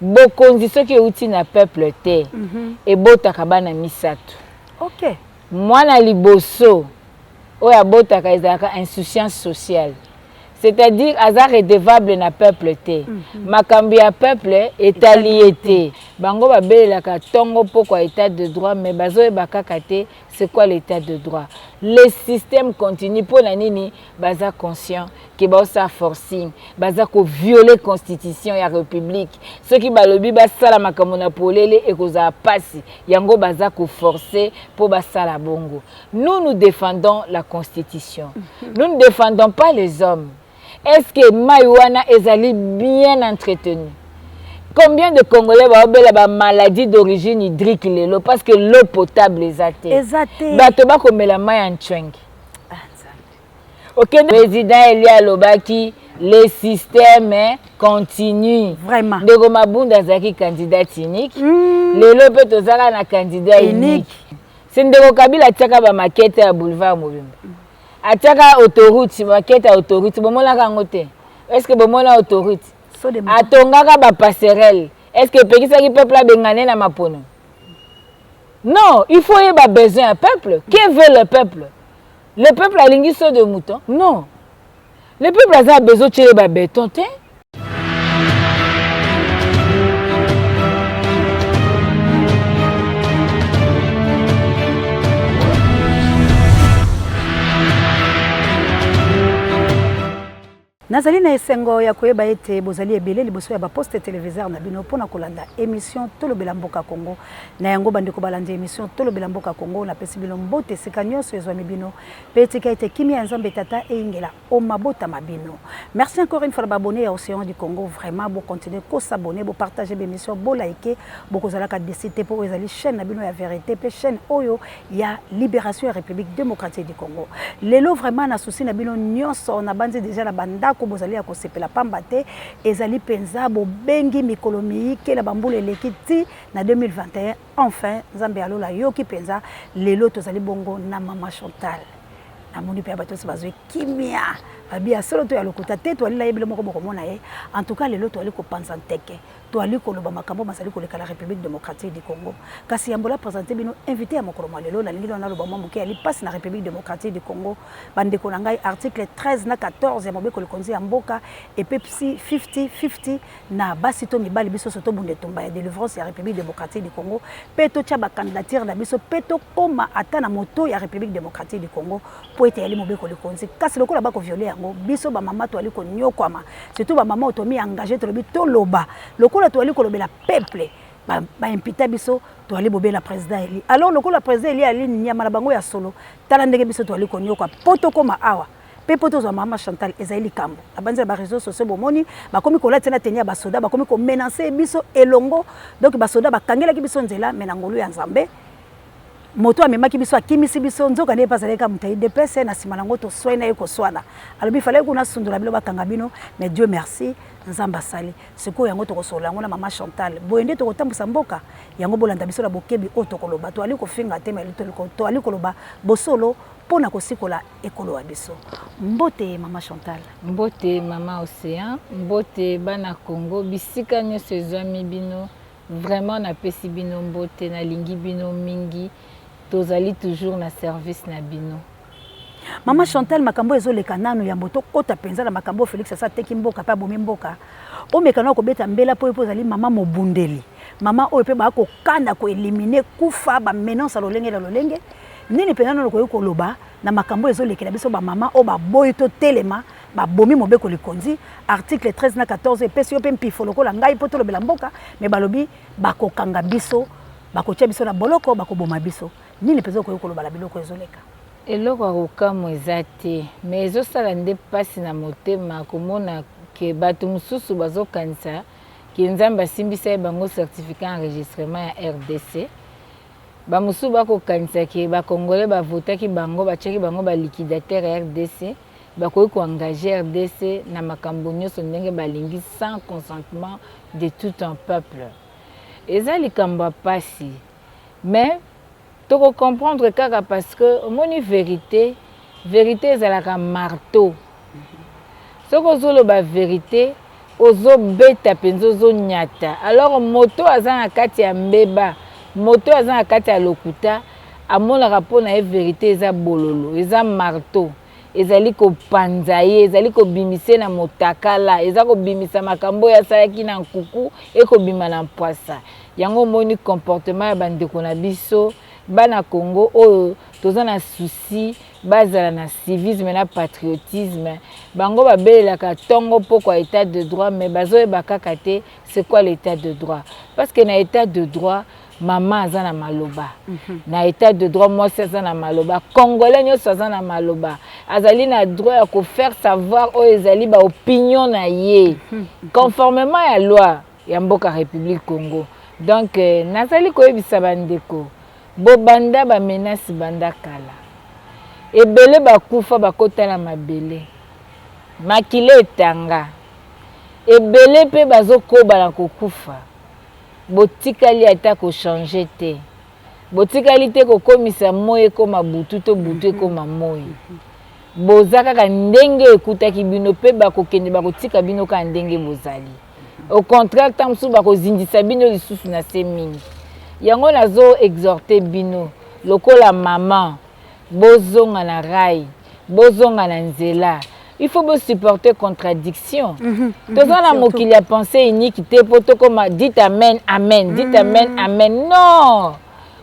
Bokonzi soki euti na peuple te, ebotaka bana misato. Mwana liboso oyo abotaka ezalaka insouciance sociale, c'est-à-dire aza redevable na peuple te. Makambo ya peuple etali ye te. Bango babelelaka ntongo pokwa état de droit, mais bazoyeba kaka te c'est quoi l'état de droit. Le système continue. Mpo na nini? Baza conscient ke baosala forcing, baza kovioler constitution ya république. Soki balobi basala makambo na polele, ekozala mpasi. Yango baza koforcer mpo basala bongo. Nous, nous défendons la constitution, nous ne défendons pas les hommes. Est-ce que mai wana ezali bien entretenu? Combien de Congolais baobela bamaladie d'origine hydrique lelo parce que l'eau potable eza te? Eza te. Bato bakomela mai ya ntshwenge. Ah, Nzambe. Okende, président élu alobaki le système continue. Ndeko Mabunda azalaki candidat unique. Lelo mpe tozalaka na candidat unique. Unique. Se ndeko Kabila atiaka bamaquette ya boulevard mobimba, atiaka autoroute, maquette ya autoroute, bomonaka yango te? Est ce que bomona autoroute? Saut de Atongaka bapasserelle. Est ce que epekisaki peuple abengane na mapono? Non, il faut oyeba besoin ya peuple. Que veut le peuple? Le peuple alingi saut de mouton? Non, le peuple aza besoin otiele babéton te. Nazali na esengo ya koyeba ete bozali ebele liboso ya baposte téléviseur na bino mpona kolanda émission Tolobela Mboka Congo. Na yango, bandeko balandi émission Tolobela Mboka Congo, napesi bino mbote esika nyonso ezwami bino, mpe etika ete kimia ya Nzambe Tata eyingela o mabota bino. Merci encore une fois na baabonné ya Océan du Congo. Vraiment, bocontinue kos'abonner, bopartage bémission, bolike, bokozalaka déçus te, mpo oyo ezali chaîne na bino ya vérité mpe chaîne oyo ya libération ya République démocratique du Congo. Lelo vraiment na souci na bino nyonso, na bandi déjà na bandako bozali ya kosepela, pamba te ezali mpenza bobengi mikolo miyike na bambula eleki ti na 2021. Enfin Nzambe alola yoki mpenza. Lelo tozali bongo na mama Chantal. Namoni mpe ya bato nyonso bazwi kimia, babi ya solo to ya lokuta te, toalila ye bino moko bokomona ye. En tout cas, lelo toali kopanza nteke, toali koloba makambo mazali koleka na République démocratique du Congo. Kasi yambola présente bino invité ya mokolo mwa lelo, nalingi nano naloba mwa moke ya lipasi na République démocratique du Congo. Bandeko na ngai, article 13 na 14 ya mobeko likonzi ya mboka epepsi 50 50 na basi to mibali. Biso so tobunda etumba ya délivrance ya République démocratique du Congo mpe totya bacandidature na biso mpe tokóma ata na moto ya République démocratique du Congo, mpo ete yali mobeko likonzi. Kasi lokola bakovioler yango, biso bamama toali konyokwama, surtout bamama oyo tomi engage, tolobi toloba. Lokola toali kolobela peuple, baimpita biso toali bobela président élu. Alors lokola président élu ali nyama na bango ya solo, tala ndenge biso toali konyokwa mpo tokóma awa mpe mpo tozwa mama Chantal. Ezali likambo nabanzi na baréseau sociaux, bomoni bakomi kolatia na tenue ya basoda, bakomi komenacer biso elongo. Donc basoda bakangelaki biso nzela, me na ngolu ya Nzambe, moto amemaki biso akimisi biso. Nzoka nde mpe azalaki kaka moto ya UDPS. Na nsima nango toswai na ye koswana, alobi falaki kuna sundola bino, bakanga bino. Mais Dieu merci, Nzambe asali. Sikoyo yango tokosolola yango na mama Chantal. Boye nde tokotambwisa mboka yango. Bolanda biso na bokebi. Oyo tokoloba, toali kofinga te, mais toali koloba bosolo mpo na kosikola ekolo ya biso. Mbote, mama Chantal. Mbote, mama Océan. Mbote, bana Congo bisika nyonso ezwami bino. Vraiment napesi bino mbote, nalingi bino mingi. Tozali toujours na service na bino. Mama Chantal, makambo ezoleka nanu, yambo tokɔta mpenza na makambo oyo Félix asa ateki mboka mpe abomi mboka, omeka na kobeta mbela mpo oyo mpo ozali mama mobundeli, mama oyo mpe bakokanda koéliminer kufa, bamenaces ya lolenge na lolenge. Nini mpenza nano okoki koloba na makambo oyo ezolekela biso bamama oyo baboyi totelema, babomi mobeko likonzi, article 13 na 14 epesi yo mpe mpifo lokola ngai mpo tolobela mboka, me balobi bakokanga biso, bakotia biso na boloko, bakoboma biso? Nini mpenza okoki koloba na biloko ezoleka? Eloko ya kokamwa eza te, me ezosala nde mpasi na motema komona ke bato mosusu bazokanisa ke Nzambe asimbisa ye bango certificat enregistrement ya RDC. Bamosusu bakokanisa ke bacongolais bavotaki bango, batiaki bango baliquidateur ya RDC, bakoki koengager RDC na makambo nyonso ndenge balingi sans consentement de tout un peuple. Eza likambo ya mpasi, mais tokocomprendre kaka, parce que omoni, vérité, vérité ezalaka marteau. Soki ozoloba vérité, Ozobeta mpenza, ozonyata. Alors moto aza na kati ya mbeba, moto aza na kati ya lokuta, amonaka mpo na ye vérité eza bololo, eza marteau, ezali kopanza ye, ezali kobimisa ye na motakala, eza kobimisa makambo oyo asalaki na nkuku, ekobima na mpwasa. Yango omoni comportement ya bandeko na biso bana Congo oyo toza na souci bazala na civisme na patriotisme. Bango babelelaka ntongo pokwa état de droit, mais bazoyeba kaka te c'est quoi l'état de droit. Parce que na état de droit, mama aza na maloba. Na état de droit, mwasi aza na maloba, congolais nyonso aza na maloba, azali na droit ya kofaire savoir oyo ezali baopinion na ye conformément ya loi ya mboka République Congo. Donc nazali koyebisa bandeko, bobanda bamenace banda kala, ebele bakufa, bakotala mabele, makila etanga, ebele mpe bazokoba na kokufa. Botikali ata kochanger te, botikali te kokomisa moi ekóma butu to butu ekóma moi. Boza kaka ndenge ekutaki bino, mpe bakokende, bakotika bino kaka ndenge bozali. Au contraire, ntango mosusu bakozindisa bino lisusu na se mingi. Yango nazo exhorter bino lokola mama, bozonga na rail, bozonga na nzela. Il faut bosupporter contradiction. Toza na mokili ya pensée unique te mpo tokóma dites amen, amen, dites amen, amen. Non,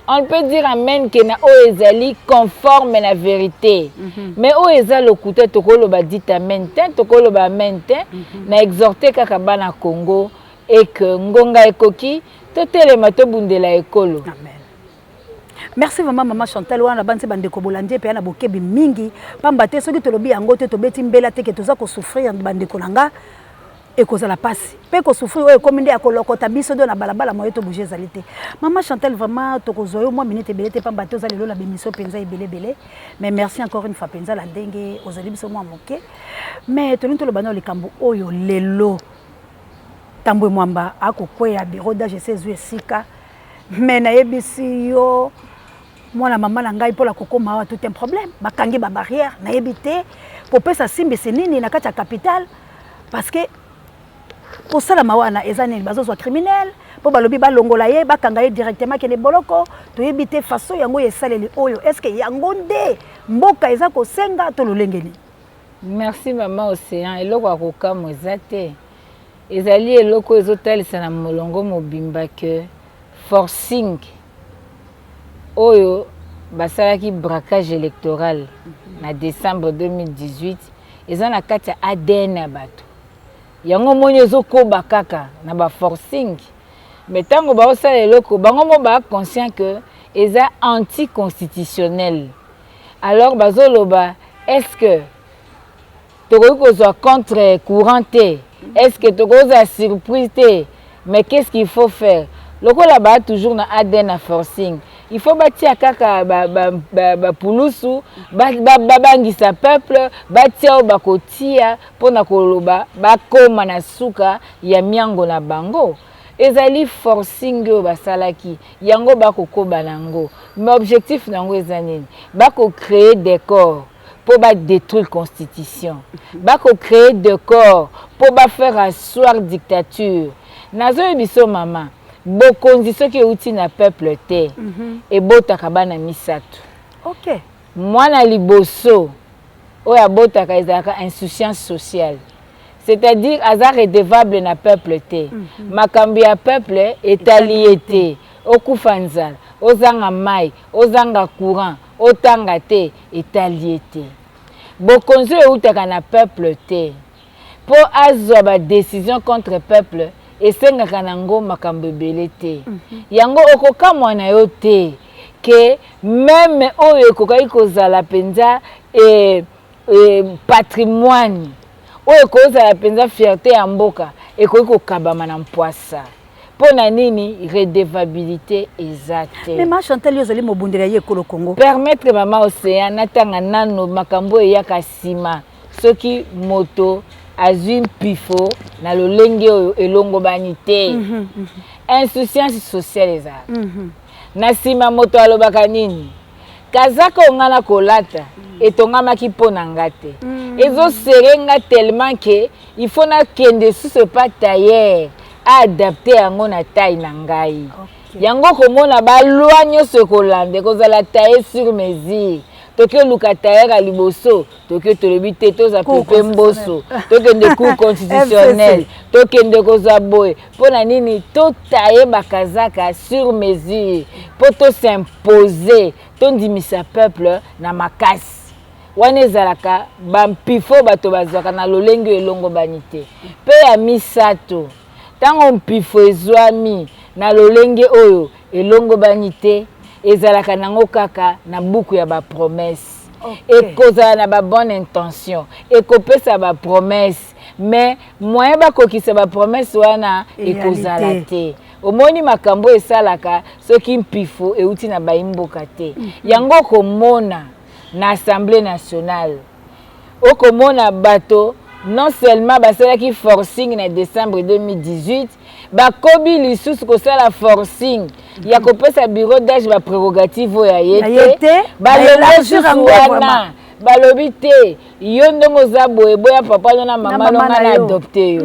on peut dire amen ke na oyo ezali conforme na vérité, mais oyo eza lokuta, tokoloba dit amen te, tokoloba amen te. Na exhorte kaka bana Congo eke ngonga ekoki, totelema, tobundela ekolo. Amen. Merci vraiment, mama Chantal. Wana banzi bandeko bolandi mpe ya na bokebi mingi, pamba te soki tolobi yango te, tobeti mbela te ke toza kosouffrir, bandeko na nga, ekozala mpasi mpe kosouffrir oyo ekomi nde ya kolokota biso do na balabala moye tobouge ezali te. Mama Chantal, vraiment tokozwa yo mwa minute ebele te, pamba te oza lelo na bémission mpenza ebele ebele. Mais merci encore une fois mpenza na ndenge ozali biso mwa moke. Mais tolingi toloba nao likambo oyo lelo Tambwe Mwamba akokweya, bureau d'âge ezwi esika. Mais nayebisi yo, mwana mama na ngai, mpola kokóma awa tout un problème. Bakangi babarrière, nayebi te kopesa simbisi nini na kati ya capitale, parce que kosalama wana eza nini? Bazozwa criminel mpo balobi balongola ye, bakanga ye directement, akende boloko. Toyebi te façon yango esaleli oyo, est ce que yango nde mboka eza kosenga to lolenge nini? Merci, mama Océan. Eloko ya kokamwa eza te, ezali eloko ezotalisa na molongo mobimba ke forcing oyo basalaki, braquage électoral na décembre 2018, eza na kati ya ADN ya bato. Yango omoni ezokoba kaka na baforcing. Mais ntango baosala eloko, bango mo baa conscient que eza anticonstitutionnel. Alors bazoloba: est ce que tokoki kozwa contre courant te? Est ce que tokozwa surprise te? Mais qu'est ce qu'il faut faire? Lokola baa toujours na ADN na forcing, il faut batia kaka bapulusu, babangisa peuple, batia oyo bakotia mpona koloba bakóma na suka ya miango na bango. Ezali forcing oyo basalaki, yango bakokoba nango. Mais objectif na yango eza nini? Bakocréer décor mpo badétruire constitution, bakocréer décor mpo bafaire asseoir dictature. Nazoyebi biso, mama, bokonzi soki euti na peuple te, ebotaka bana misato. Mwana liboso oyo abotaka ezalaka insouciance sociale, c'est-à-dire aza redevable na peuple te. Makambo ya peuple etali ye te. Okufa nzala, ozanga mai, ozanga courant, otanga te, etali ye te. Bokonzi oyo eutaka na peuple te, mpo azwa badécision contre peuple, esengaka nango makambo ebele te. Yango okokamwa na yo te ke même oyo ekokaki kozala mpenza patrimoine, oyo ekozala mpenza fierté ya mboka, ekoki kokabama na mpwasa. Mpo na nini? Redevabilité eza te. Mais ma Chantal, yo ozali mobundeli ya ye ekolo Congo. Permettre, mama Océan, natanga nano makambo oyo eyaka nsima soki moto azwi mpifo na lolenge oyo elongobani te. Insouciance sociale ezalaka. Na nsima moto alobaka nini? Kazaka oyo nga na kolata etongamaki mpo na nga te. Ezoserrer nga tellement que il faut nakende susu epa tailleur, aadapter yango na taille na ngai. Yango komona baloi nyonso ekolanda ekozala taille sur mesure. Toki oluka tailleur ya liboso, toki tolobi te, toza pepe mboso, tokende Cour constitutionnelle, tokende kozwa boye. Mpo na nini? Totailler bakazaka sur mesure mpo tos'imposer, tondimisa peuple na makasi. Wana ezalaka bampifo bato bazwaka na lolenge oyo elongobani te. Mpe ya misato, ntango mpifo ezwami na lolenge oyo elongobani te, ezalaka nango kaka na buku ya bapromesses. Ekozala na babonne intention, ekopesa bapromesses, mais moyen bakokisa bapromesses wana ekozala te. Omoni makambo esalaka soki mpifo euti na bayimboka te. Yango okomona na Assemblée nationale, okomona bato non seulement basalaki forcing na décembre 2018, bakobi lisusu kosala forcing ya kopesa bureau d'âge baprérogatives oyo aye te. Balongo susu wana, balobi te, yo ndenge oza boye, boya papa no na mama no, nga na adopter yo.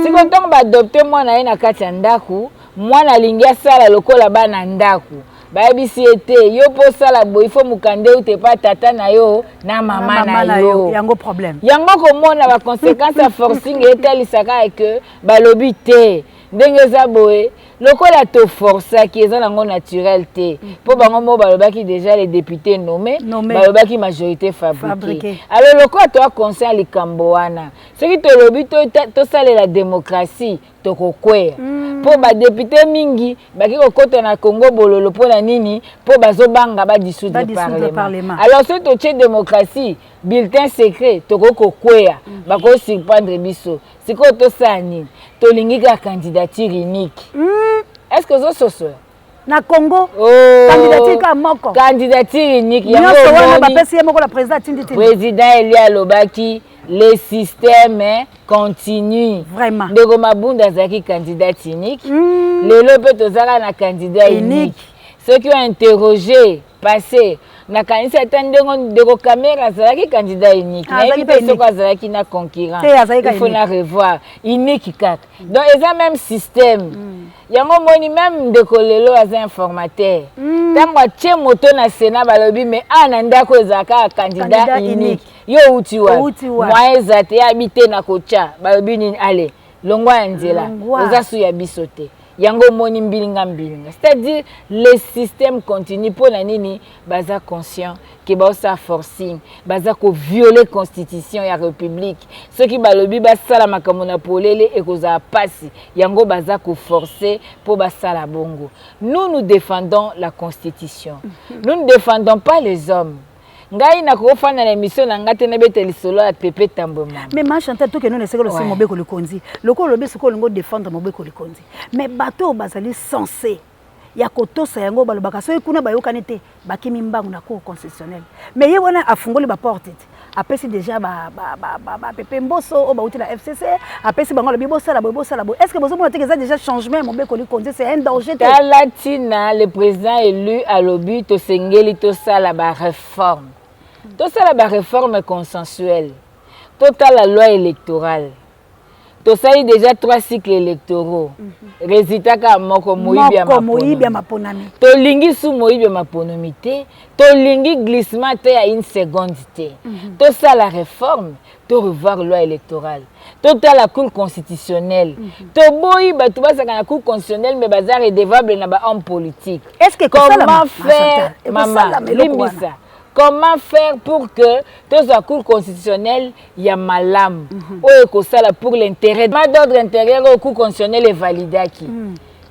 Sikoyo ntango baadopter mwana ye na kati ya ndako, mwana alingi asala lokola bana ndako, bayebisi ye te, yo mpo osala boye, ifo mokanda euta epa tata na yo na mama na yo. Yango problème. Yango komona baconséquences ya forcing etalisaka ke balobi te, ndenge eza boye, lokola toforçaki, eza nango naturel te, mpo bango moko balobaki déjà les députés nommés, balobaki majorité fabriquée. Alors lokola toa conscient likambo wana, soki tolobi tosalela démocratie, tokokweya, mpo badéputés mingi baki kokɔta na Congo bololo. Mpo na nini? Mpo bazobanga badissoudre parlement. Alors soki totie démocratie, bulletin secret, tokoki kokweya, bakosurprendre biso. Sikoyo tosala nini? Tolingi kaka candidature unique. Est ce que ozososola? Na Congo, oh, candidature kaka moko. Candidature unique. Nyonso wana bapesi ye moko la président atindi. Ti président eli alobaki le système continue. Vraiment. Ndeko Mabunda azalaki candidat unique. Lelo mpe tozalaka na candidat unique. Soki ointerroger passé, nakanisi ata ndenge ndeko Kamerhe azalaki candidat unique, nayebi te soki azalaki na concurrent, il faut na revoir. Unique kaka, donc eza même système. Yango omoni même ndeko lelo aza informateur, ntango atie moto na Sénat, balobi mais a na ndako ezalaka kaka candidat unique, yo outi wapi? Moyen eza te, yabi te na kotya. Balobi nini? Ale longwa ya nzela, oza su ya biso te. Yango omoni mbilinga mbilinga, c'est-à-dire le système continue. Mpo na nini? Baza conscient ke baosala forcing, baza kovioler constitution ya république. Soki balobi basala makambo na polele, ekozala mpasi. Yango baza koforcer mpo basala bongo. Nous, nous défendons la constitution, nous ne défendons pas les hommes. Ngai nakofanda na émission na ngai te, nabeta lisolo ya Pepe Tambwe. Mama. Mais ma Chantal, tokende na esika losi mobeko likonzi. Lokola olobi, soki olingi odéfendre mobeko likonzi, mais bato oyo bazali censé ya kotosa yango, balobaka soki kuna bayokani te, bakimi mbangu na Cour constitutionnelle. Mais ye wana afungoli baporte te, apesi déjà bapepe mboso oyo bauti na FCC, apesi bango, alobi bosala boye, bosala boye. Est ce que bozomona te eza déjà changement ya mobeko likonzi? C'est un danger te? Tala ntina le président élu alobi tosengeli tosala baréforme, tosala baréforme consensuelle, totala loi électorale. Tosali déjà trois cycles électoraux, résultat kaka moko, moyibi ya moyibi ya maponami. Tolingi su moyibi ya maponomi te, tolingi glissement te ya une seconde te. Tosala réforme, to revoir loi électorale, totala Cour constitutionnelle. Toboyi bato bazalaka na Cour constitutionnelle mais baza redevable na bahomme politique. Est ce que comment faire, mama, limbisa, comment faire pour que tozwa Cour constitutionnelle ya malamu oyo ekosala pour l'intérêt d'ordre intérieur? Oyo Cour constitutionnelle evalidaki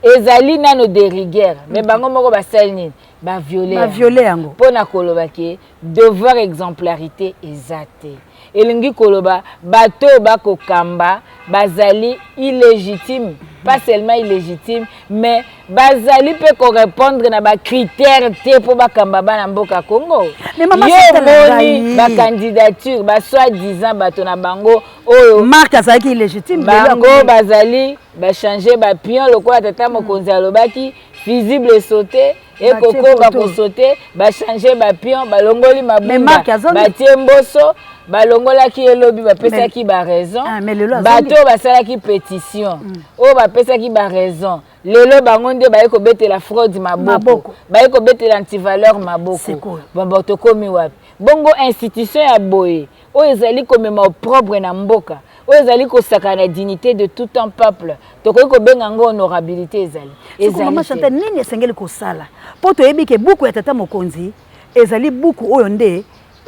ezali nano de rigueur, mais bango moko basali nini? Bavioler. Bavioler yango. Mpo na koloba ke devoir exemplarité eza te, elingi koloba bato oyo bakokamba Bazali illégitime, pas seulement illégitime, mais bazali mpe korépondre na bacritère te mpo bakamba bana mboka Congo. Mais mama Yo Chantal omoni Ngai. Bacandidature basoi-disant bato na bango oyo Mark azalaki illégitime, lelo bango akomi bazali bachange bapion. Lokola tata mokonzi alobaki, fusible esaute, ekokoba poto. Kosaute, bachange bapion, balongoli Mais Mark Mabunda, azongi. Batie Mboso, balongolaki elobi, bapesaki baraison. Ah, mais lelo azongi. Bato oyo basalaki pétition, oyo bapesaki baraison, lelo bango nde baye kobetela fraude maboko, Maboko. Baye kobetela antivaleur maboko. Sikoyo. Bon, tokomi wapi? Bongo institution ya boye oyo ezali komema opprobre na mboka, oyo ezali kosaka na dignité de tout un peuple, tokoki kobenga yango honorabilité? Ezali Siko mama ezali te. Chantal, nini esengeli kosala? Mpo toyebi ke buku ya tata mokonzi ezali buku oyo nde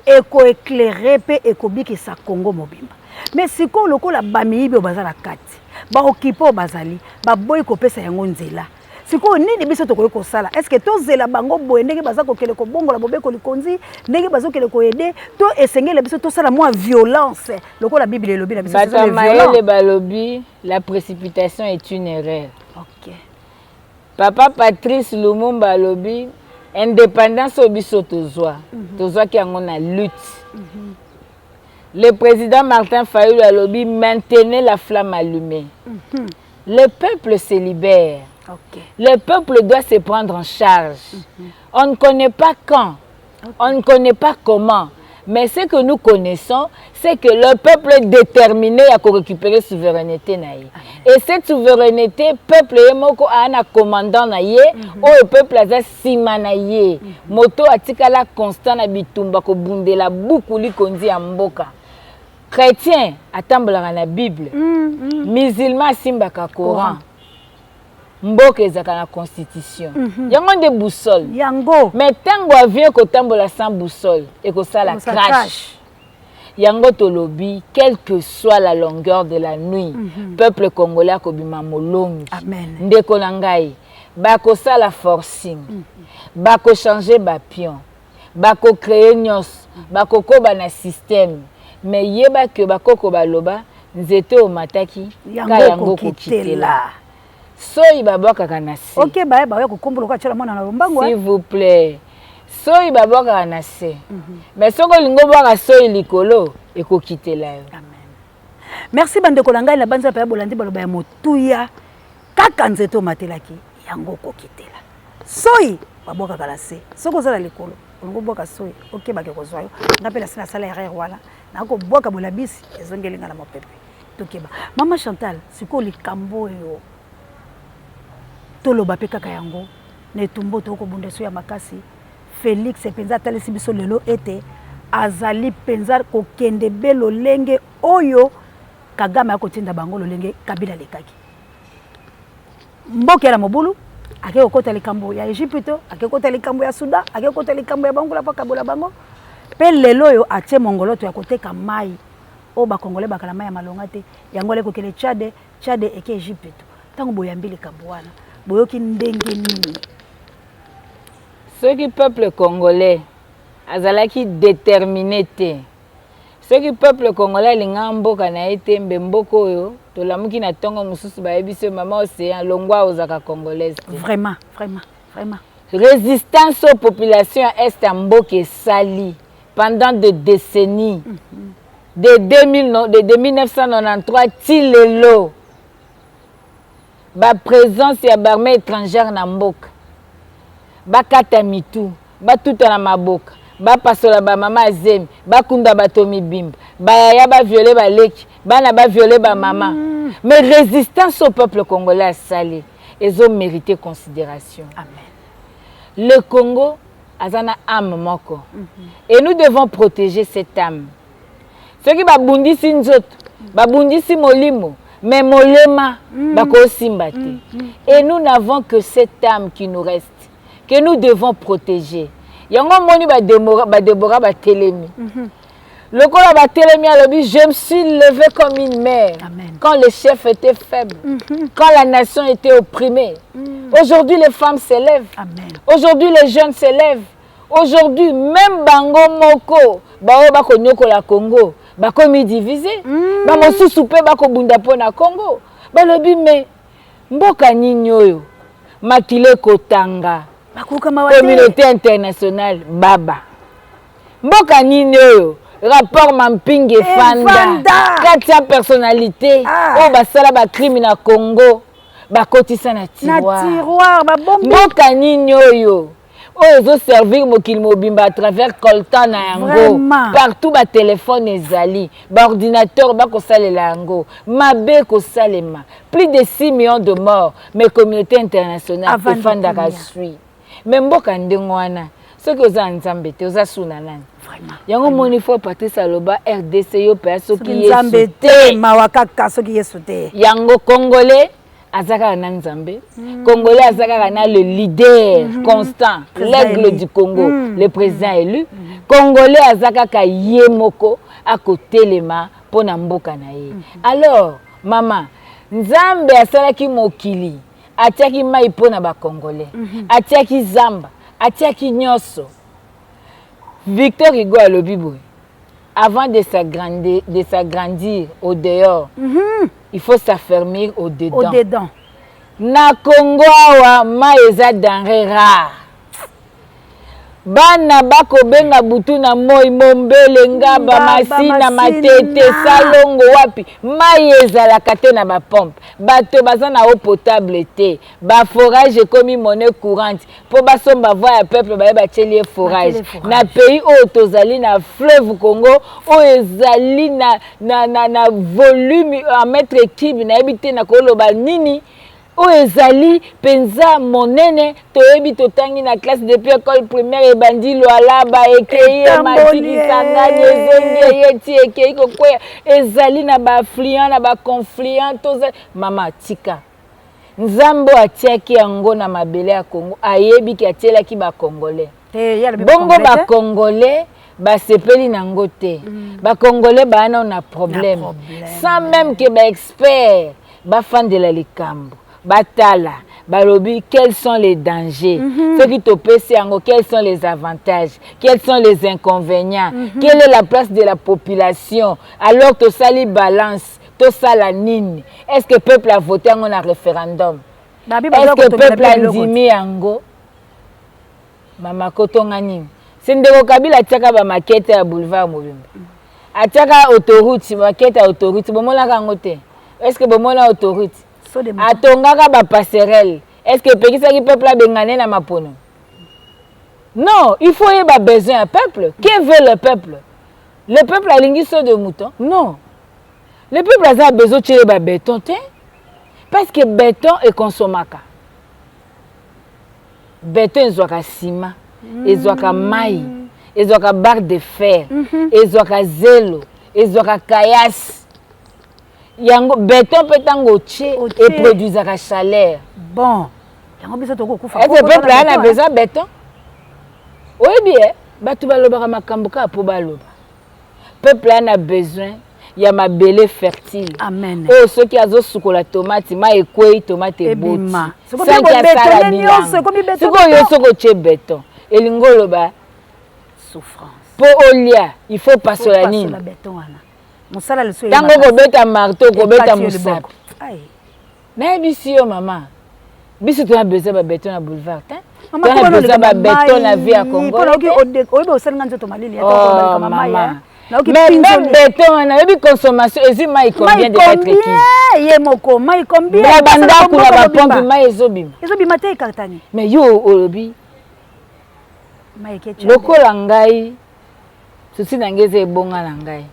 ekoéclaire mpe ekobikisa Kongo mobimba. Mais sikoyo, lokola bamiyibi oyo baza na kati, baokipe oyo bazali, baboyi kopesa yango nzela, sikoyo nini biso tokoki kosala? Est ce que tozela bango boye ndenge baza kokende kobongola mobeko likonzi, ndenge bazokende koaider, to esengeli biso tosala mwa violence lokola Bible elobi na biso? Bato ya mayele balobi: la précipitation est une erreur. Papa Patrice Lumumba alobi indépendance oyo biso tozwa, tozwaki yango na lutte. Le président Martin Fayulu alobi: maintenez la flamme allumée. Le peuple se libère. Le peuple doit se prendre en charge. On ne connaît pas quand, on ne connaît pas comment, mais ce que nous connaissons, c'est que le peuple est déterminé à récupérer souveraineté na ye. Et cette souveraineté, peuple ye moko aa na commandant na ye, oyo peuple aza nsima na ye. Moto atikala constant na bitumba kobundela buku likonzi ya mboka. Chrétien atambolaka na Bible, musulman asimbaka Coran. Mboka ezalaka na constitution, yango nde boussole. Yango. Mais ntango avion ekotambola sans boussole, ekosala Ekosala crash. Crash. Yango tolobi, quelle que soit la longueur de la nuit, peuple congolais akobima molongi. Amen. Ndeko na ngai, bakosala forcing, bakochange bapion, bakocréer nyonso, bakokoba na système, mais yeba ke bakoko baloba: nzete omataki yango ka yango kokitela. Kokitela soyi babwakaka na se. Ok, baye baya kokombola kotyela mwana na lombango. S'il vous plaît, soyi babwakaka na se, mais soki olingi obwaka soyi likolo, ekokitela yo. Amen, merci. Bandeko na ngai, na banza mpe ya bolandi, baloba ya motuya kaka: nzete omatelaki yango okokitela. Soyi babwakaka na se. Soki oza na likolo, olingi obwaka soyi, okebake kozwa yo. Nga mpe nasi nasala erreur wana, nakobwaka bolabisi, ezongeli nga na mopepe. Tokeba. Mama Chantal, sikoyo likambo oyo toloba mpe kaka yango na etumba tokobunda so ya makasi. Félix mpenza atalisi biso lelo ete azali mpenza kokende be lolenge oyo Kagame akotinda bango, lolenge Kabila alekaki mboka ya na mobulu, ake kokota likambo ya Egypte, ake kokota likambo ya Soudan, ake kokota likambo ya bangola mpo akabola bango. Mpe lelo oyo atie mongoloto ya koteka mai oyo bakongole bakala mai ya malonga te. Yango ale kokende Tchad, Tchad eke Egypte. Ntango boyambi likambo wana, boyoki ndenge nini? Soki peuple congolais azalaki déterminé te, soki peuple congolais alingaka mboka na ye te, mbe mboka oyo tolamuki na ntongo mosusu, bayebi so mama Océan longwa, ozalaka congolaise te. Vraiment, vraiment, vraiment. Résistance oyo population ya est ya mboka esali pendant des décennies, de 2000, de 1993 ti lelo, baprésence ya baarmée étrangère na mboka, bakata mitu, batuta na maboka, bapasola bamama azemi, bakunda bato mibimba, bayaya baviole baleki, bana baviole bamama, mais résistance au peuple congolais asali ezomérite considération. Amen. Le Congo aza na âme moko et nous devons protéger cette âme. Soki babundisi nzoto, babundisi molimo, mais molema bakosimba te. Et nous n'avons que cette âme qui nous reste, que nous devons protéger. Yango omoni badebora batelemi. Lokola batelemi, alobi: je me suis levé comme une mère. Amen. Quand le chef était faible, quand la nation était opprimée. Aujourd'hui, les femmes s'élèvent. Amen. Aujourd'hui, les jeunes s'élèvent. Aujourd'hui, même bango moko baoyo bakonyokola Congo, Bakomi divisé. Bamosusu mpe bakobunda mpo na Congo. Balobi me mboka nini oyo makila ekotanga? Bakoyoka mawa te. Communauté internationale baba. Mboka nini oyo rapport mapping efanda? Efanda. 400 personnalité oyo basala bacrime na Congo bakotisa na na tiroir. Tiroir babombi. Mboka nini oyo ezoservir mokili mobimba à travers coltan na yango? Partout batelefone ezali, baordinateur bakosalela yango, mabe ekosalema, plus de 6 millions de morts, mais communauté internationale Avandi efandaka kimia. Sui mais mboka ndenge wana, soki oza na Nzambe te, oza suna nani? Yango moni fo Patrice aloba RDC yo mpe soki soki Nzambe Yesu te te. Mawa kaka soki Yesu te. Yango Congolais aza kaka na Nzambe, Congolais aza kaka na le leader constant. Président L'aigle élu. du Congo, le président élu. Congolais aza kaka ye moko akotelema mpo na mboka na ye. Alors mama, Nzambe asalaki mokili, atiaki mai mpo na Bacongolais, atiaki zamba, atiaki nyonso. Victor Hugo alobi boye: avant de s'agrandir au dehors, il faut s'affermir au dedans. Au dedans. Na Congo awa, mai eza denrée rare. Bana bakobenga butu na moi, Mombele, Ngaba, Ngaba, Masina, Masina. Matete, Salongo, wapi mai ezalaka te na bapompe. Bato baza na eau potable te. Baforage ekomi monnaie courante mpo basomba voix ya peuple. Baye batieli ye forage. Batieli forage. Na pays oyo tozali na fleuve Congo oyo ezali na volume en mètre cube, nayebi te na koloba nini, oyo ezali mpenza monene. Toyebi, totangi na classe depuis école primaire, ebandi Lwalaba, ekei, emati Etamboli, Kisangani, ezongi, eye ti ekei kokwea. Ezali na baaffluent, na baconfluent. Toza mama, tika Nzambe oyo atiaki yango na mabele ya Congo, ayebiki atielaki Bacongolais. Te, ye alobi Bongo Bacongolais te. Bacongolais basepeli nango te. Bacongolais baa nano na problème. Problème. Sans même ke baexpert bafandela likambo, batala, balobi quels sont les dangers soki topesi yango, quels sont les avantages, quels sont les inconvénients, quelle est la place de la population. Alors tosali balance, tosala nini? Est ce que peuple a voté yango na référendum? Babi Est baza ce que kotongela peuple mpe biloko. andimi yango? Mama, kotonga nini? Se ndeko Kabila atiaka bamakete ya boulevard mobimba, atiaka autoroute, makete ya autoroute, bomonaka yango te? Est ce que bomona autoroute? Saut de mouton. Atongaka bapasserelle. Est ce que epekisaki peuple abengane na mapono? Non, il faut oyeba besoin ya peuple. Que veut le peuple? Le peuple alingi saut de mouton? Non, le peuple aza besoin otyele babéton te, parce que béton ekonsomaka. Béton ezwaka nsima, ezwaka mai, ezwaka barre de fer, ezwaka zelo, ezwaka kayasi. Yango béton mpe ntango otie, Otie. eproduisaka chaleur. Bon, yango biso tokokufa. Ete peuple aya na besoin béton? Oyebi e, bato balobaka makambo kaka mpo baloba. Peuple aya na besoin ya mabele fertile. Amen. Oyo soki azosukola tomate, mai ekwei, tomate eboti. Ebima. Sikoyo Sanki biloko asala bétonné nyonso, bilanga. ekomi béton, Sikoyo béton. soki otie béton, elingi oloba Souffrance. mpo olia, il faut pasola nini? Pasola béton wana, mosala lisusu. Ntango okobeta marteau, okobeta mosapi. Nayebisi yo mama, biso tona besoin babéton na boulevard te, tona besoin babéton na vie ya Congo. Oyebi osalinga nzoto malili. Oh, mama, mais même béton wana, oyebi consommation ezwi mai combien de mètre cube? Ye moko mai combien? Na bandako, na bapompe, mai ezobima. Ezobima te, ekatani. Mais yo olobi lokola ngai, souci na ngai eza ebonga na ngai.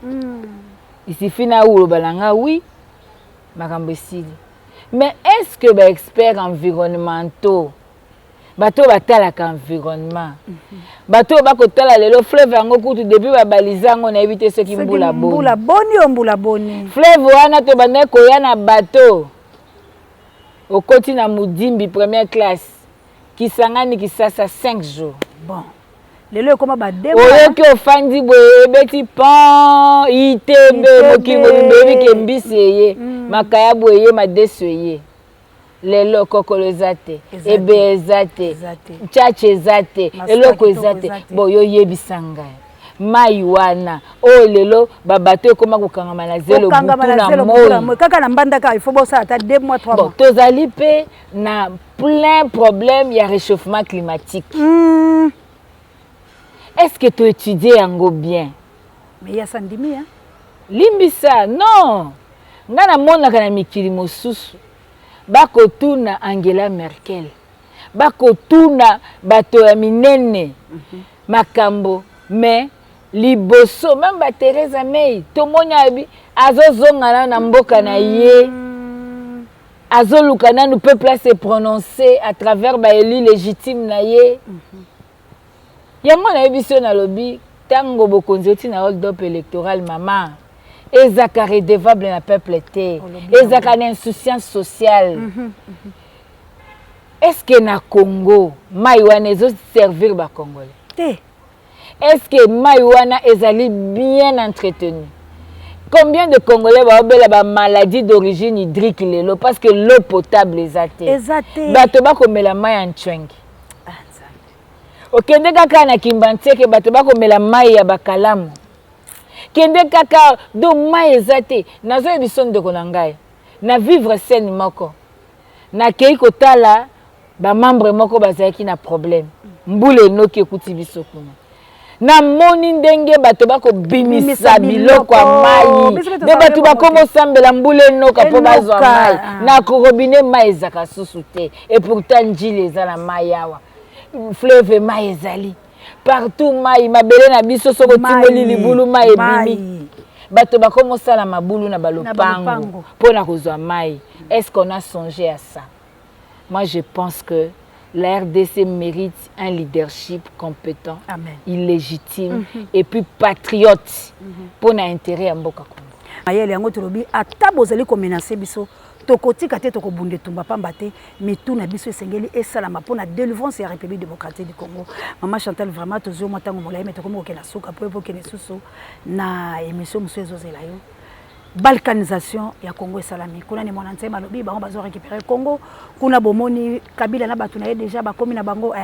Isifi na oloba na ngai, oui, makambo esili. Mais est ce que baexpert environnementaux, bato oyo batalaka environnement, bato oyo bakotala lelo fleuve yango, kutu depuis babalize yango, nayebi te soki mbula boni. Mbula boni o mbula boni. Fleuve wana, tobandaki koya na bateau, okoti na Mudimbi première classe, Kisangani, Kisasa, 5 jours. Bon, lelo ekoma bade. Oyoki ofandi boye, ebeti pan Itebe, mokili mobimba eyebi ke mbisi eye, makayabu eye, madeso eye. Lelo kokolo eza te, ebe eza te, tchatche eza te, eloko eza te. Bon, yo yebisa ngai. Mai wana oyo lelo babato ekóma kokangama na zelo Kokangama butu na na zelo butu na moi. moi, kaka na Mbandaka il faut bosala ata 2 mois, 3 Bon, mois. Tozali mpe na plein problème ya réchauffement climatique. Est ce que toétudie yango bien? Mais ya sandimi, hein? Limbisa, non, ngai namonaka na mikili mosusu bakotuna Angela Merkel, bakotuna bato ya minene makambo, mais liboso même ba Theresa May, tomoni ayebi azozonga nano na mboka na ye, azoluka nanu peuple ase prononcer à travers baélu légitime na ye. Yango nayebi so nalobi, ntango bokonzi oti na hold up électoral, mama, ezaka redevable na peuple te. Olobi. Ezaka na insouciance sociale. Est ce que na Congo mai wana ezoservir Bacongolais? Te. Est ce que mai wana ezali bien entretenu? Combien de Congolais baobela bamaladie d'origine hydrique lelo parce que l'eau potable eza te? Eza te. Bato bakomela mai ya ntshwenge. Ah, Nzambe. Okende kaka na Kimbanseke, bato bakomela mai ya bakalamu. Kende kaka do, mai eza te. Nazoyebi so, ndeko na ngai, na vivre scène moko, nakei kotala bamembre moko bazalaki na problème. Mbula enoki, ekuti biso kuna, namoni ndenge bato bakobimisa Bimisa biloko ya biloko. mai. Biso mpe Nde tozala bato bongo te. bakomosambela mbula enoka mpo bazwa Enoka, mai. ah. Na robinet mai ezaka susu te, et pourtant Njili eza na mai awa, fleuve mai ezali partout, mai mabele na biso, soki otimboli Mai, libulu, mai ebimi. Mai. Bato bakomosala mabulu na balopango Balopango. mpona kozwa mai. Est ce qu'on a songé à ça? Moi, je pense que la RDC mérite un leadership compétent, Amen. illégitime et puis patriote mpona intérêt ya mboka Congo. Mayele yango tolobi, ata bozali komenacer biso, tokotika te, tokobunda etumba, pamba te mitu na biso esengeli esalama mpona délivrance ya République démocratique du Congo. Mama Chantal, vraiment tozwi mwa ntango molai, me tokomi kokende suka po okende susu na émission mosusu ezozela yo. Balkanisation ya Congo esalami kuna, ni mwana nzembe alobi bango bazo récupérer Congo kuna. Bomoni Kabila na bato na ye déjà bakomi na bango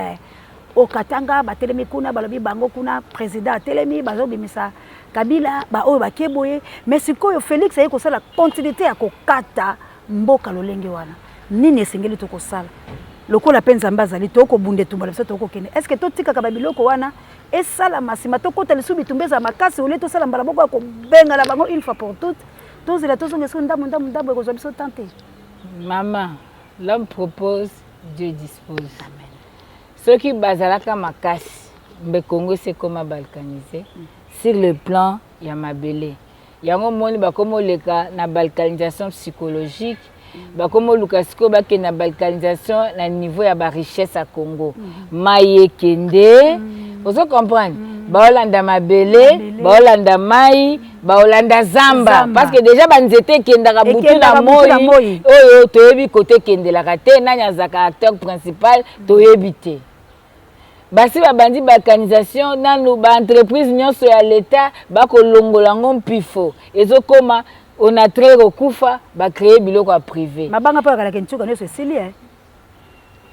okatanga, batelemi kuna, balobi bango kuna président atelemi, bazobimisa Kabila, baoyo bakie boye. Mais sikoyo Félix aye kosala continuité ya kokata mboka lolenge wana. Nini esengeli tokosala lokola mpe Nzambe azali? Tokobunda etumba na biso, tokokende. Est ce que totikaka babiloko wana esalama, nsima tokɔta lisusu bitumba ezala makasi, olie tosala mbala moko ya kobengana bango une fois pour toutes, tozela tozonga soki ndambo ndambo ndambo ekozwa biso tan te? Mama, l'homme propose, Dieu dispose. Soki bazalaka makasi mbe Congo esi ekóma balkanisé sur le plan ya mabele. Yango moni bakóma oleka na balkanisation psychologique, bakóma oluka sikoyo bakende na balkanisation na niveau ya barichesse ya Congo. Mai ekende, ozo comprendre, baolanda mabele, baolanda mai, baolanda zamba, parce que déjà banzete ekendaka butu na moi oyo toyebi kote ekendelaka te. Nani azalaka acteur principal, toyebi te. Basi babandi balkanisation nanu, baentreprise nyonso ya leta bakolongola yango mpifo, ezokoma Onatra kokufa, bacréer biloko ya privé. Mabanga mpo yakalaka ntuka nyonso esili.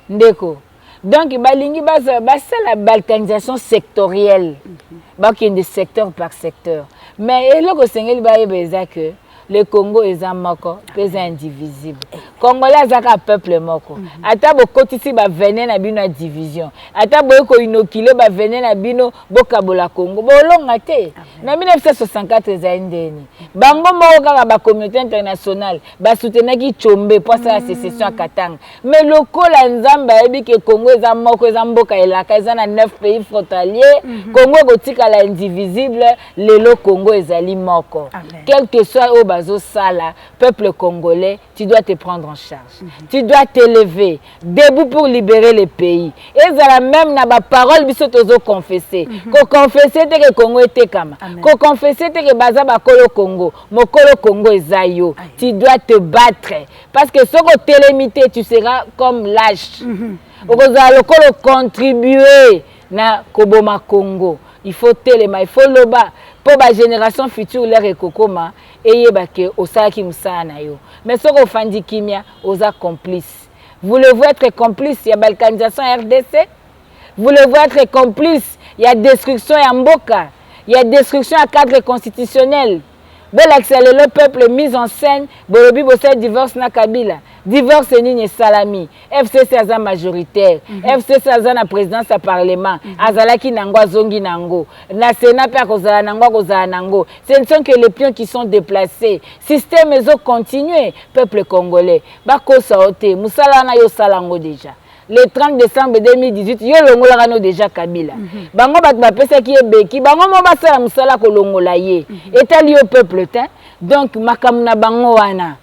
Ndeko, donc balingi basala balkanisation sectorielle, bakende secteur par secteur. Mais eloko esengeli bayeba eza que le Congo eza moko mpe eza indivisible. Congolais aza kaka peuple moko. Ata bokotisi bavenin na bino ya division, ata boye koinoculer bavenin na bino, bokabola Congo, bolonga te. Na 1964 ezali ndeni bango moko kaka bacommunauté internationale basoutenaki Tshombe mpo asala sécession ya Katanga. Mais lokola Nzambe ayebi ke Congo eza moko, eza mboka elaka, eza na 9 pays frontalier, Congo ekotikala indivisible. Lelo Congo ezali moko. Quel que soit oyo bazosala, peuple congolais, tu dois te prendre en charge. Tu dois t'élever debout pour libérer le pays. Ezala même na baparole, biso tozoconfesse, koconfesse te ke Congo etekama, koconfesse te ke baza bakolo Congo. Mokolo Congo eza yo. Tu dois te battre, parce que soki otelemi te, tu seras comme lâche. Okozala lokola ocontribue na koboma Congo. Il faut telema, il faut loba mpo bagénération future lere ekokoma eyeba ke osalaki mosala na yo. Mais soki ofandi kimia, oza complice. Voulez-vous être complice ya balkanisation ya RDC? Voulez-vous être complice ya destruction ya mboka, Ya destruction ya cadre constitutionnel. Bolakisa lelo peuple mise en scène, bolobi bosali divorce na Kabila. Divorce nini esalami? FCC aza majoritaire. FCC aza na présidence ya parlement. Azalaki nango, azongi nango. Na Sénat mpe akozala nango, akozala nango. Ce ne sont que les pions qui sont déplacés. Système ezocontinue. Peuple congolais, bakosa yo te. Mosala wana yo osala yango déjà le 30 décembre 2018. Yo olongolaka no déjà Kabila. Bango bato bapesaki ye beki, bango mo basala mosala kolongola ye. Etali yo peuple te. Donc makambo na bango wana,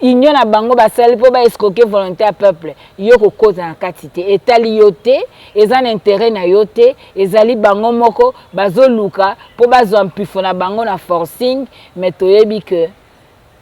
union na bango basali mpo baescroquer volonté ya peuple, yo kokota na kati te. Etali yo te, eza na intérêt na yo te. Ezali bango moko bazoluka mpo bazwa mpifo na bango na forcing. Mais toyebi ke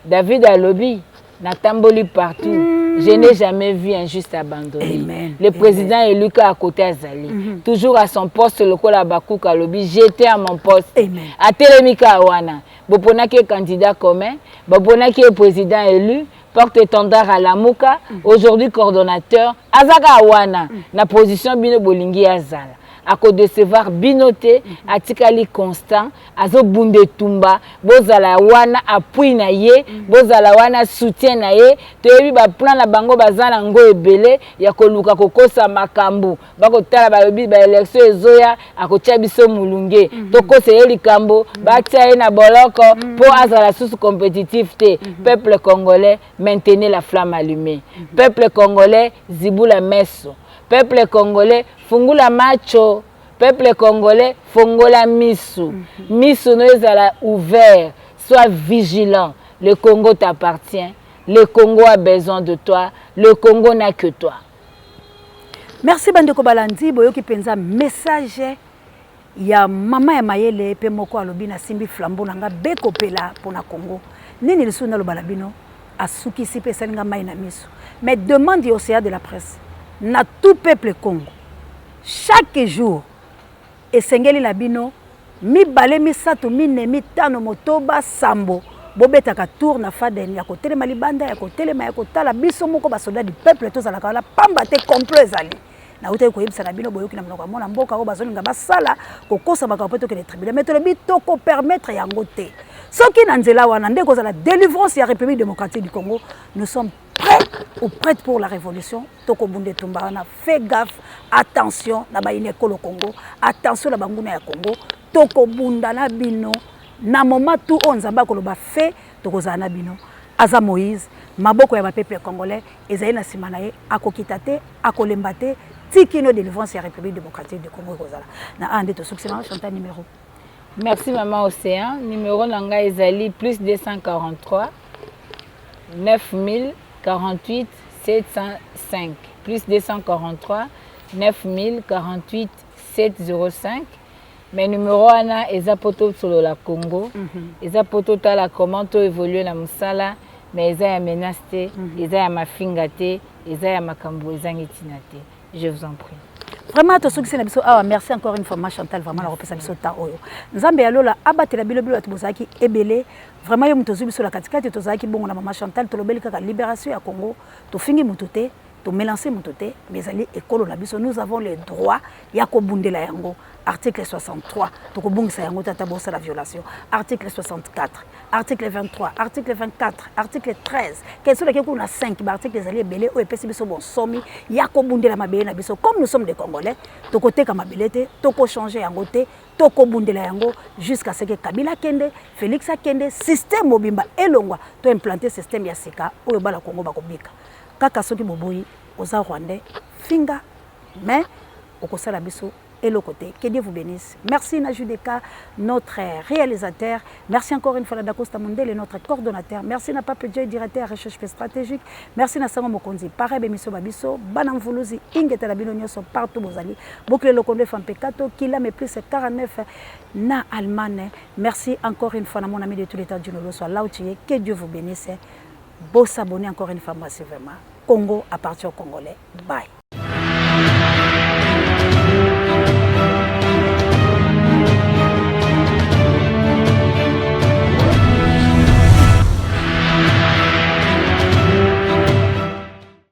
David alobi: "Natamboli partout, je n'ai jamais vu un juste abandonné." Amen. Le président élu kaka côté azali toujours à son poste, lokola Bakuka alobi: "J'étais à mon poste." Amen. Atelemi kaka wana. Boponaki ye candidat commun, boponaki ye président élu, porte-étendard à Lamuka, aujourd'hui coordonnateur. Aza kaka wana na position bino bolingi azala. Akodecevoir bino te. Atikali constant, azobunda etumba. Bozala wana appui na ye, bozala wana soutien na ye. Toyebi baplan na bango, baza nango ebele ya koluka kokosa makambo. Bakotala, balobi baélection ezoya, akotia biso molunge, tokosa ye likambo, batia ye na boloko mpo azala susu compétitif te. Peuple congolais, maintenez la flamme allumée. Peuple congolais, zibula meso. Peuple congolais, fungula macho. Peuple congolais, fongola misu. Misu no ezala ouvert. Sois vigilant. Le Congo t'appartient, le Congo a besoin de toi, le Congo n'a que toi. Merci bandeko balandi. Boyoki mpenza message ya mama ya mayele mpe moko alobi: "Nasimbi flambeau na nga bekopela mpona Congo." Nini lisusu naloba na bino? Asukisi mpe esali nga mai na miso. Mais demande ya Océan de la presse na tout peuple Congo, chaque jour esengeli na bino mibale, misato, mine, mitano, motoba, sambo, bobetaka tour na Faden ya kotelema libanda, ya kotelema, ya kotala. Biso moko basoldat du peuple tozalaka wana pamba te complot ezali. Nautaki koyebisa na bino, boyoki na monoko ya mwana mboka oyo bazolinga basala kokosa makambo mpo tokende tribunal. Mais tolobi tokopermettre yango te. Soki na nzela wana nde kozala délivrance ya République démocratique du Congo, nous sommes prêts ou prêtes pour la révolution. Tokobunda etumba wana. Fait gaffe, attention na bayini ekolo Congo, attention na banguna ya Congo. Tokobunda na bino na moment tout oyo Nzambe akoloba fe, tokozala na bino. Aza Moïse, maboko ya bapeuple congolais ezali na nsima na ye. Akokita te, akolemba te, tikino délivrance ya République démocratique du Congo ekozala. Na a nde tosukisi. Mama Chantal, numéro? Merci mama Océan. Numéro na ngai ezali plus 243 9048 705, plus 243 9048 705. Mais numéro wana eza mpo tosolola Congo, eza mpo totala comment toévolue na mosala. Mais eza ya menace te, eza ya mafinga te, eza ya makambo ezangi ntina te. Je vous en prie. Vraiment tosukisi na biso awa. Merci encore une fois ma Chantal. Vraiment nakopesa biso temps oyo. Nzambe ya lola abatela bino, bino bato bozalaki ebele. Vraiment yo moto ozwi biso na katikati, tozalaki bongo na mama Chantal. Tolobeli kaka libération ya Congo. Tofingi moto te, tomélange moto te, mais ezali ekolo na biso. Nous avons le droit ya kobundela yango. Article 63, tokobungisa yango tata bosala violation. Article 64, article 23, article 24, article 13, question leki kuna 5. Baarticle ezali ebele oyo epesi biso bonsomi ya kobundela mabele na biso. Comme nous sommes des Congolais, tokoteka mabele te, tokochange yango te, tokobundela yango jusqu'à ce que Kabila akende, Félix akende, système mobimba elongwa, toimplante système ya sika oyo bala Kongo bakobika. Kaka soki boboyi, oza Rwandais, finga, mais okosala biso eloko te. Que Dieu vous bénisse. Merci na Judeka, notre réalisateur. Merci encore une fois na Dacosta Mondele, notre coordonnateur. Merci na Pape Joy, directeur recherche stratégique. Merci na Sango Mokonzi parebe miso babiso bana mvuluzi. Ingeta na bino nyonso partout bozali. Bokile lokondo fampekato kilame plus 49 na Allemagne. Merci encore une fois na mon ami de tous les temps du Noloso là où tu es. Que Dieu vous bénisse. Beau s'abonner encore une fois massivement. Congo appartient aux Congolais. Bye.